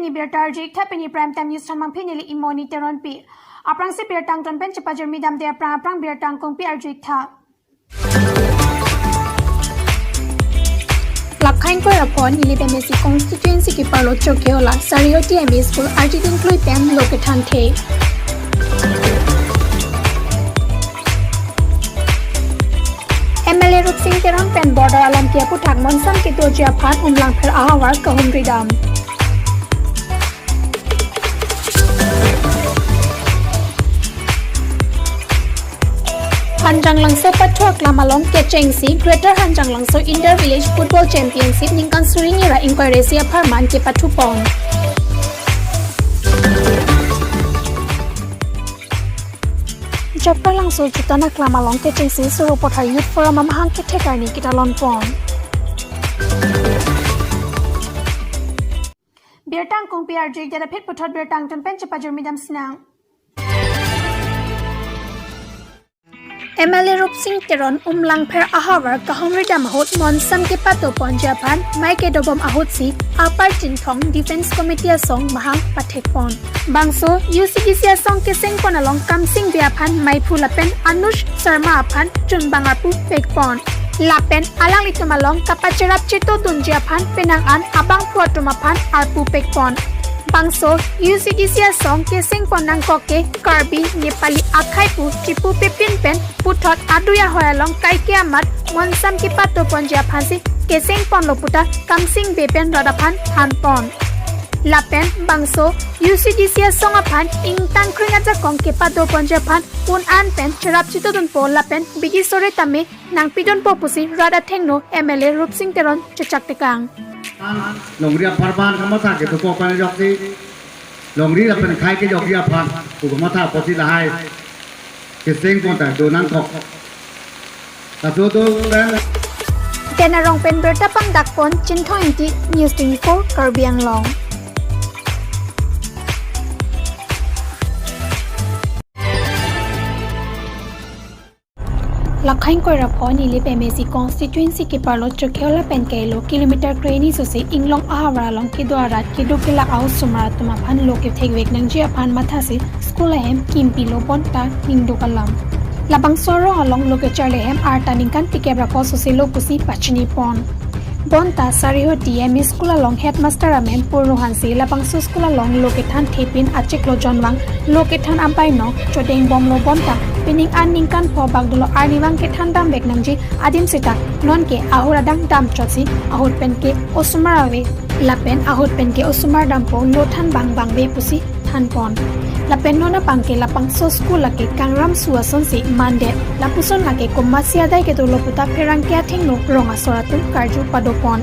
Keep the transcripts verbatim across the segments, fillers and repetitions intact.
Ni birta arju-ik tha, pini Prime Time News thanmangpi neli Imoni Teronpi. Aphrangsi birta angton pen chepajirmi damde aphrang aphrang birta angkungpi arju-ik tha. Lakhai ingkoi ra pho Nilip M A C constituency keparlo Chokhehola Sarihoti M E School arjiding klui pen lo kethan the. M L A Rupsing Teron pen border alam ke aputhak monsam kedoji aphan Umlangpher ahavar kahumri dam. Hanjanglangso pathu aklam along kechengsi Greater Hanjanglangso Inter Village Football Championship ningkan suri hini ra ingkoi ra isi apharman kepathupon. Japralangso jutan aklam along kechengsi Sarupathar Youth Forum amahang kethek arni ketalonpon. Birta angkungpi arju-ik det aphi puthot birta angton pen chepajirmi dam sinang. M L A Rupsing Teron Umlangpher ahavar kahumri dam ahut monsam kepatoponji aphan mei kedobom ahutsi Upper Chinthong Defence Committee asong mahang pathekpon. Bangso U C D C asong kesengpon along Kamsingve aphan meiphu lapen Anush Sharma aphan chunbang arpu pekpon. Lapen alanglitum along kapacherap chetodunji aphan penang an abangphu atum aphan arpu pekpon. Bangso U C D C asong kesengpon nangkok ke Karbi, Nepali akhai pu chipu pepin pen puthot adui ahoi along kaike amat monsam kepatoponji aphansi kesengponlo puta Kamsingve pen rat aphan thanpon. Lapen bangso U C D C asong aphan ingtangkring ajakong kepadoponji aphan un an pen cherap chetodunpo lapen bidi sore tame nangpidunpo pusi rat athengno M L A Rupsing Teron chechak tekang. Longri apharman kamatha ketupo pen ajoksi longri lapen khei kejokji aphan pu kamatha apotsi lahai kesengpon ta do nangkok. Laso do pen. Ten arong pen birta pangdakpon Chinthong Ingti, News twenty-four Karbi Anglong. Lakhai ingkoi ra pho Nilip M A C constituency keparlo Chokhehola pen kelo kilometer kreni susi Inglong ahavar along kedo arat keduk kelak ahosomar atum aphan lo kethekvek nangji aphan mathasi school ahem kimpilo bonta ningduk alam. Labangso arong along lo kecharli ahem arta ningkan phlikep ra pho susi lo pusi pachinipon. Bonta Sarihoti M E School along headmaster amen Purno Hanse labangso school along lo kethan thepin achiklo jonvang lo kethan ampai nong chodengvomlo bonta pining an ningkan pho bak dolo arnivang kethan damvek nangji adim seta nonke ahut adang damchotsi ahut pen ke osomar ave lapen ahut pen ke osomar dampo lo than bang bangve pusi thanpon. Lapen non abang ke labangso school lake Kangram su asonsi mandet. Lapuson lake komatsi adai kedolo puta pherangke athengno rong asor atum karju padopon.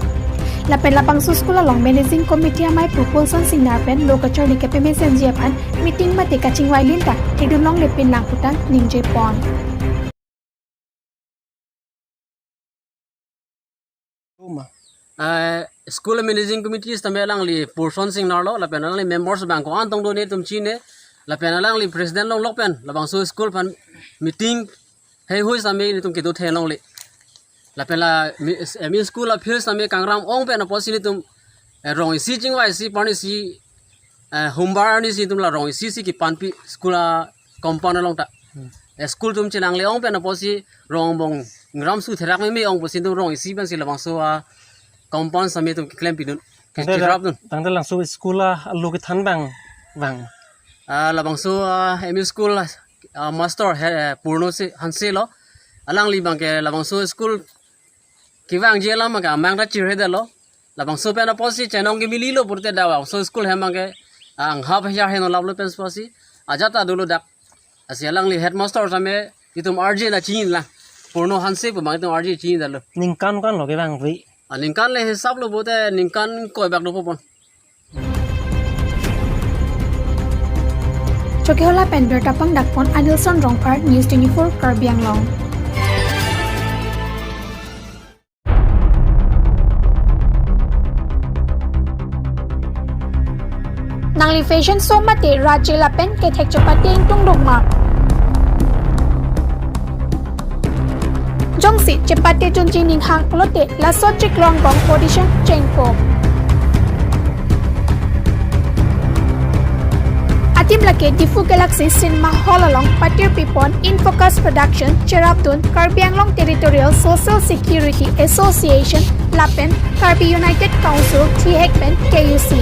Lapen labangso school along managing committee amei Pupul Son Singnar pen lo kacharli kepemesenji aphan meeting mate kachingvai lin ta thedun longle pinlang puta ningjepon. Eh, school managing committee sitame alangli Purson Singnar lo, lapen alangli members abang ko-an tong do netum chine, lapen alangli president longlok pen labangso school aphan meeting heihui sitame netum kedo the longle. Lapen la mi-, M E school a field sitame Kangram ong pen apotsi netum, eh, rong isi chingvai isi parni si, eh, humbar arni si netum la rong isi si kepanpi school a compound along ta. Hmm. Eh, school atum chenangle ong pen apotsi rong angbong ngram su therak meme ong pusi netum rong isi pensi labangso a compound sitame netum keklempidun. Ke-, tangte la-, kecherapdun. Tangte labangso school a lo kethan bang, bang. Ah, labangso, ah, M E school, ah, master he, eh, Purno si Hanse lo. Alangli abang ke labangso school kevangji alam ke amang ta chirhedetlo. Labangso pen apotsi chenong kemili lo purte dak labangso school hem abang ke, ah, anghap heyar heno laplo pen apotsi ajat ta dolo dak. Lasi alangli headmaster sitame itum arje na chini la. Purno Hanse pu abang itum arje chinidetlo. Ningkan kan lo kevangve? Ah, ningkan le hisap lo pute ningkan ingkoi bak dopo pon. Chokhehola pen birta pangdakpon Anilson Rongphar, News twenty-four Karbi Anglong. Nangli fashion show mate raje lapen kethek chepate ingtungduk ma? Jongsi chepatedunji ning hang pulote laso chiklo angbong audition chengpo. Team lake Diphu Galaxy Cinema Hall along patirpi pon Infocus Production, cherapdun Karbi Anglong Territorial Social Security Association lapen Karbi United Council, thihek pen K U C.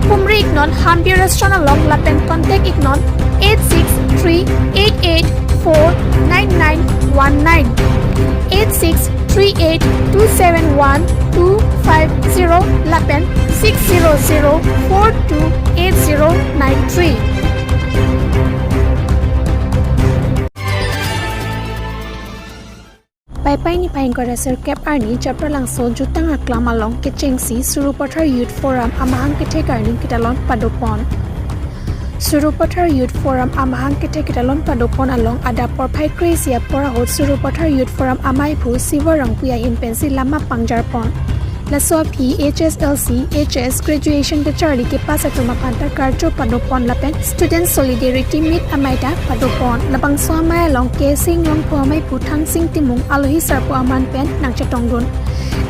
Pumri iknon Hambi Restaurant along lapen contact iknon eight six three eight eight four nine nine one nine, eight six three eight two seven one two five zero lapen six zero zero four two eight zero nine three. Paipai niphai ingkoi ra sirkep arni Chapralangso jutang aklam along kechengsi Sarupathar Youth Forum amahang kethek arni ketalon padopon. Sarupathar Youth Forum amahang kethek ketalon padopon along adap porphai kre-isi apor ahut Sarupathar Youth Forum amaiphu Siva Rongpi ahin pensi lama pangjarpon. Laso aphi H S L C, H S graduation kacharli kepass atum aphan ta karcho padopon lapen Student Solidarity Meet amei ta padopon. Labangso amei along K S Inglongpho amaiphu Thangsing Timung alohi sarpo aman pen nangchetongdun.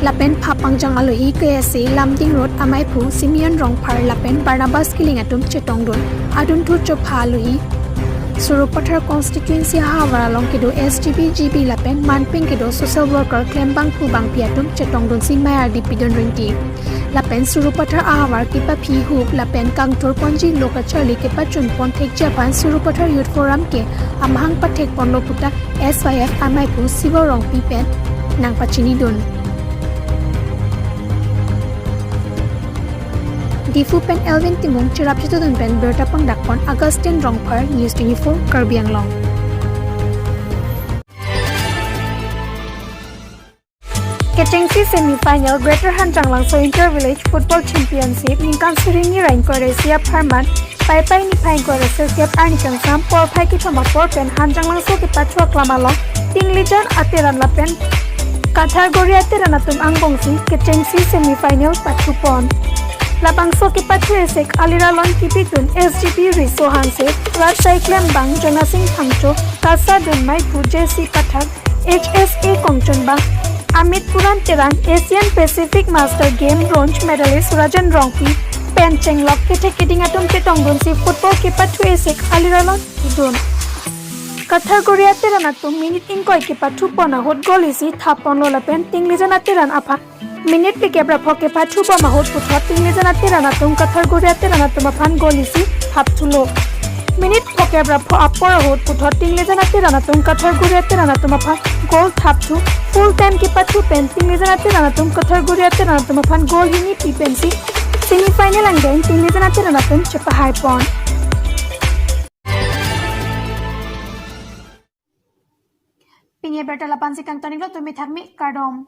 Lapen phapangjang alohi K S A Lumding Road amaiphu Simeon Rongphar lapen Barnabas Killing atum chetongdun. Adunthu chopha alohi Sarupathar constituency ahavar along kedo S G B, G B lapen manpeng kedo social worker klembangphu bangpi atum chetongdunsi mei ardi pidun rinti. Lapen Sarupathar ahavar kepaphi hup lapen kangthurponji lo kacharli kepachunpon thekji aphan Sarupathar Youth Forum ke amahang pathekponlo puta S Y F amaiphu Siva Rongpi pen nangpachinidun. Diphu pen Elvin Timung, cherap chetudun pen birta pangdakpon Augustine Rongphar, News twenty-four Karbi Anglong. Kechengsi semi-final Greater Hanjanglangso Inter Village Football Championship ningkan suri hini ra ingkoi ra isi apharman Paipai niphai ingkoi ra sirkep arni kangsam porphai kethom apor pen Hanjanglangso kepathu aklam along Tinglijan ateran lapen Kathargori ateran atum angbongsi kechengsi semi-final pathupon. Labangso kepathu esek aliralon kibidun S G B Riso Hanse, Rajsai Klembang, Jonasing Phangcho, KASA dunmaiphu J C Pathak, H S A kongchunbang Amit Puran Terang, Asian Pacific Master Game bronze medalist Rajan Rongpi pen chenglok kethek keding atum chetongdunsi football kepathu esek aliralon kidun. Kathargori ateran atum minute ingkoi kepathupon ahut goal isi thapponlo lapen Tinglijan ateran aphan minute phlikep ra pho kepathubom ahut puthot Tinglijan ateran atum Kathargori ateran atum aphan goal isi thapthulo. Minute phokep ra pho apor ahut puthot Tinglijan ateran atum Kathargori ateran atum aphan goal thapthu. Full time kepathu pen Tinglijan ateran atum Kathargori ateran atum aphan goal hini pi pensi semi-final angdeng Tinglijan ateran atum chepahaipon. Pini abirta lapu-ansi kangton-iklo, tumi thakmi, kardom.